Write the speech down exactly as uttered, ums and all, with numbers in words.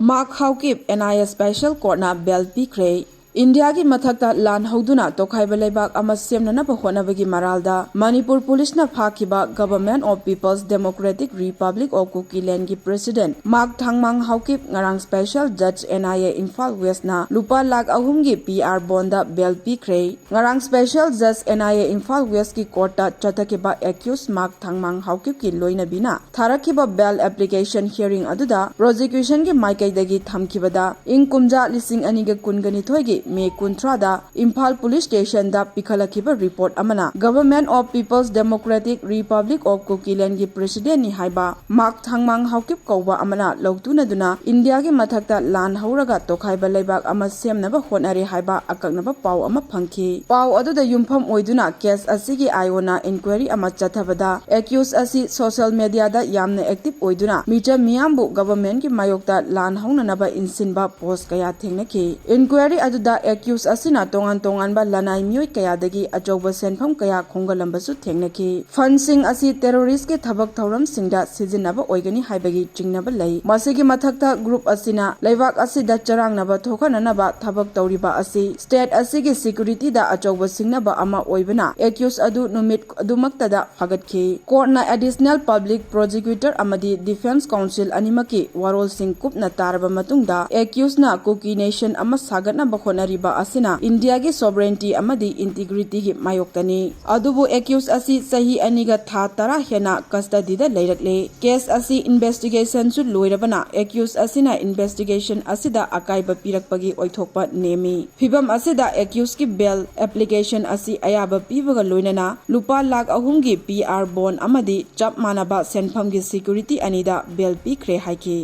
Mark Haokip N I A special ꯀꯣꯔꯠꯅ bail ꯄꯤꯈ꯭ꯔꯦ꯫ ꯏꯟꯗꯤꯌꯥꯒꯤ ꯃꯊꯛꯇ ꯂꯥꯟ ꯍꯧꯗꯨꯅ ꯇꯣꯈꯥꯏꯕ ꯂꯩꯕꯥꯛ ꯑꯃ ꯁꯦꯝꯅꯅꯕ ꯍꯣꯠꯅꯕꯒꯤ ꯃꯔꯥꯜꯗ ꯃꯅꯤꯄꯨꯔ ꯄꯨꯂꯤꯁꯅ ꯐꯥꯈꯤꯕ Government of People's Democratic Republic of Kukilandꯒꯤ President ꯃꯥꯔꯛ ꯊꯥꯡꯃꯥꯡ ꯍꯥꯎꯀꯤꯞ ꯉꯔꯥꯡ ꯁ꯭ꯄꯦꯁꯦꯜ ꯖꯖ ꯑꯦꯟ ꯑꯥꯏ ꯑꯦ ꯏꯝꯐꯥꯜ ꯋꯦꯁꯅ ꯂꯨꯄꯥ ꯂꯥꯈ ꯑꯍꯨꯝꯒꯤ ꯄꯤ ꯑꯥꯔ ꯕꯣꯟꯗ ꯕꯦꯜ ꯄꯤꯈ꯭ꯔꯦ꯫ ꯉꯔꯥꯡ ꯁ꯭ꯄꯦꯁꯦꯜ ꯖꯖ ꯑꯦꯟ ꯑꯥꯏ ꯑꯦ ꯏꯝꯐꯥꯜ ꯋꯦꯁꯀꯤ ꯀꯣꯔꯠꯇ ꯆꯠꯊꯈꯤꯕ ꯑꯦꯀ꯭ꯌꯨꯁ ꯃꯥꯔꯛ ꯊꯥꯡꯃꯥꯡ ꯍꯥꯎꯀꯤꯞꯀꯤ ꯂꯣꯏꯅꯕꯤꯅ ꯊꯥꯔꯛꯈꯤꯕ ꯕꯦꯜ ꯑꯦꯄ꯭ꯂꯤꯀꯦꯁꯟ ꯍꯤꯌꯔꯤꯡ ꯑꯗꯨꯗ ꯄ꯭ꯔꯣꯁꯤꯀ꯭ꯌꯨꯁꯟꯒꯤ ꯃꯥꯏꯀꯩꯗꯒꯤ ꯊꯝꯈꯤꯕꯗ ꯏꯪ ꯀꯨꯝꯖꯥ ꯂꯤꯁꯤꯡ ꯑꯅꯤꯒ ꯀꯨꯟꯒ ꯅꯤꯊꯣꯏꯒꯤ ꯃꯦ ꯀꯨꯟꯊ꯭ꯔꯥꯗ ꯏꯝꯐꯥꯜ ꯄꯨꯂꯤꯁ ꯁ꯭ꯇꯦꯁꯟꯗ ꯄꯤꯈꯠꯂꯛꯈꯤꯕ ꯔꯤꯄꯣꯔꯠ ꯑꯃꯅ Government of People's Democratic Republic of Kukilandꯒꯤ Presidentꯅꯤ ꯍꯥꯏꯕ ꯃꯥꯔꯛ ꯊꯥꯡꯃꯥꯡ ꯍꯥꯎꯀꯤꯞ ꯀꯧꯕ ꯑꯃꯅ ꯂꯧꯇꯨꯅꯗꯨꯅ ꯏꯟꯗꯤꯌꯥꯒꯤ ꯃꯊꯛꯇ ꯂꯥꯟ ꯍꯧꯔꯒ ꯇꯣꯈꯥꯏꯕ ꯂꯩꯕꯥꯛ ꯑꯃ ꯁꯦꯝꯅꯕ ꯍꯣꯠꯅꯔꯦ ꯍꯥꯏꯕ ꯑꯀꯛꯅꯕ ꯄꯥꯎ ꯑꯃ ꯐꯪꯈꯤ꯫ ꯄꯥꯎ ꯑꯗꯨꯗ ꯌꯨꯝꯐꯝ ꯑꯣꯏꯗꯨꯅ ꯀꯦꯁ ꯑꯁꯤꯒꯤ ꯑꯥꯏ ꯑꯣꯅ ꯏꯟꯀ꯭ꯋꯥꯏꯔꯤ ꯑꯃ ꯆꯠꯊꯕꯗ ꯑꯦꯀ꯭ꯌꯨꯁ ꯑꯁꯤ ꯁꯣꯁꯤꯌꯦꯜ ꯃꯦꯗꯤꯌꯥꯗ ꯌꯥꯝꯅ ꯑꯦꯛꯇꯤꯚ ꯑꯣꯏꯗꯨꯅ ꯃꯤꯆꯝ ꯃꯤꯌꯥꯝꯕꯨ ꯒꯚꯔꯟꯃꯦꯟꯠꯀꯤ ꯃꯥꯌꯣꯛꯇ ꯂꯥꯟ ꯍꯧꯅꯅꯕ ꯏꯟꯁꯤꯟꯕ ꯄꯣꯁ ꯀꯌꯥ ꯊꯦꯡꯅꯈꯤ꯫ ꯏꯟꯀ꯭ꯋꯥꯏꯔꯤ ꯑꯗꯨꯗ ꯑꯦꯀ꯭ꯌꯨꯁ ꯑꯁꯤꯅ ꯇꯣꯉꯥꯟ ꯇꯣꯉꯥꯟꯕ ꯂꯅꯥꯏ ꯃꯤꯑꯣꯏ ꯀꯌꯥꯗꯒꯤ ꯑꯆꯧꯕ ꯁꯦꯟꯐꯝ ꯀꯌꯥ ꯈꯣꯝꯒꯠꯂꯝꯕꯁꯨ ꯊꯦꯡꯅꯈꯤ꯫ ꯐꯟꯁꯤꯡ ꯑꯁꯤ ꯇꯦꯔꯣꯔꯤꯁ꯭ꯠꯀꯤ ꯊꯕꯛ ꯊꯧꯔꯝꯁꯤꯡꯗ ꯁꯤꯖꯤꯟꯅꯕ ꯑꯣꯏꯒꯅꯤ ꯍꯥꯏꯕꯒꯤ ꯆꯤꯡꯅꯕ ꯂꯩ꯫ ꯃꯁꯤꯒꯤ ꯃꯊꯛꯇ ꯒ꯭ꯔꯨꯞ ꯑꯁꯤꯅ ꯂꯩꯕꯥꯛ ꯑꯁꯤꯗ ꯆꯔꯥꯡꯅꯕ ꯊꯣꯛꯍꯟꯅꯅꯕ ꯊꯕꯛ ꯇꯧꯔꯤꯕ ꯑꯁꯤ ꯁ꯭ꯇꯦꯠ ꯑꯁꯤꯒꯤ ꯁꯦꯀ꯭ꯌꯨꯔꯤꯇꯤꯗ ꯑꯆꯧꯕ ꯁꯤꯡꯅꯕ ꯑꯃ ꯑꯣꯏꯕꯅ ꯑꯦꯀ꯭ꯌꯨꯁ ꯑꯗꯨ ꯅꯨꯃꯤꯠ ꯑꯗꯨꯃꯛꯇꯗ ꯐꯥꯒꯠꯈꯤ꯫ ꯀꯣꯔꯠꯅ ꯑꯦꯗꯤꯁꯅꯦꯜ ꯄꯕ꯭ꯂꯤꯛ ꯄ꯭ꯔꯣꯁꯤꯀ꯭ꯌꯨꯇꯔ ꯑꯃꯗꯤ ꯗꯤꯐꯦꯟꯁ ꯀꯥꯎꯟꯁꯤꯜ ꯑꯅꯤꯃꯛꯀꯤ ꯋꯥꯔꯣꯜꯁꯤꯡ ꯀꯨꯞꯅ ꯇꯥꯔꯕ ꯃꯇꯨꯡꯗ ꯑꯦꯀ꯭ꯌꯨꯁꯅ ꯀꯨꯀꯤ ꯅꯦꯁꯟ ꯑꯃ ꯁꯥꯒꯠꯅꯕ ꯍꯣꯠꯅꯔꯤꯕ ꯑꯁꯤꯅ ꯏꯟꯗꯤꯌꯥꯒꯤ ꯁꯣꯚꯔꯦꯟꯇꯤ ꯑꯃꯗꯤ ꯏꯟꯇꯤꯒ꯭ꯔꯤꯇꯤꯒꯤ ꯃꯥꯌꯣꯛꯇꯅꯤ꯫ ꯑꯗꯨꯕꯨ ꯑꯦꯀ꯭ꯌꯨꯁ ꯑꯁꯤ ꯆꯍꯤ ꯑꯅꯤꯒ ꯊꯥ ꯇꯔꯥ ꯍꯦꯟꯅ ꯀꯁꯇꯗꯤꯗ ꯂꯩꯔꯛꯂꯦ꯫ ꯀꯦꯁ ꯑꯁꯤ ꯏꯟꯚꯦꯁꯇꯤꯒꯦꯁꯟꯁꯨ ꯂꯣꯏꯔꯕꯅ ꯑꯦꯀ꯭ꯌꯨꯁ ꯑꯁꯤꯅ ꯏꯟꯚꯦꯁꯇꯤꯒꯦꯁꯟ ꯑꯁꯤꯗ ꯑꯀꯥꯏꯕ ꯄꯤꯔꯛꯄꯒꯤ ꯑꯣꯏꯊꯣꯛꯄ ꯅꯦꯝꯃꯤ꯫ ꯐꯤꯚꯝ ꯑꯁꯤꯗ ꯑꯦꯀ꯭ꯌꯨꯁꯀꯤ ꯕꯦꯜ ꯑꯦꯄ꯭ꯂꯤꯀꯦꯁꯟ ꯑꯁꯤ ꯑꯌꯥꯕ ꯄꯤꯕꯒ ꯂꯣꯏꯅꯅ ꯂꯨꯄꯥ ꯂꯥꯈ ꯑꯍꯨꯝꯒꯤ ꯄꯤ ꯑꯥꯔ ꯕꯣꯟ ꯑꯃꯗꯤ ꯆꯞ ꯃꯥꯟꯅꯕ ꯁꯦꯟꯐꯝꯒꯤ ꯁꯦꯀ꯭ꯌꯨꯔꯤꯇꯤ ꯑꯅꯤꯗ ꯕꯦꯜ ꯄꯤꯈ꯭ꯔꯦ ꯍꯥꯏꯈꯤ꯫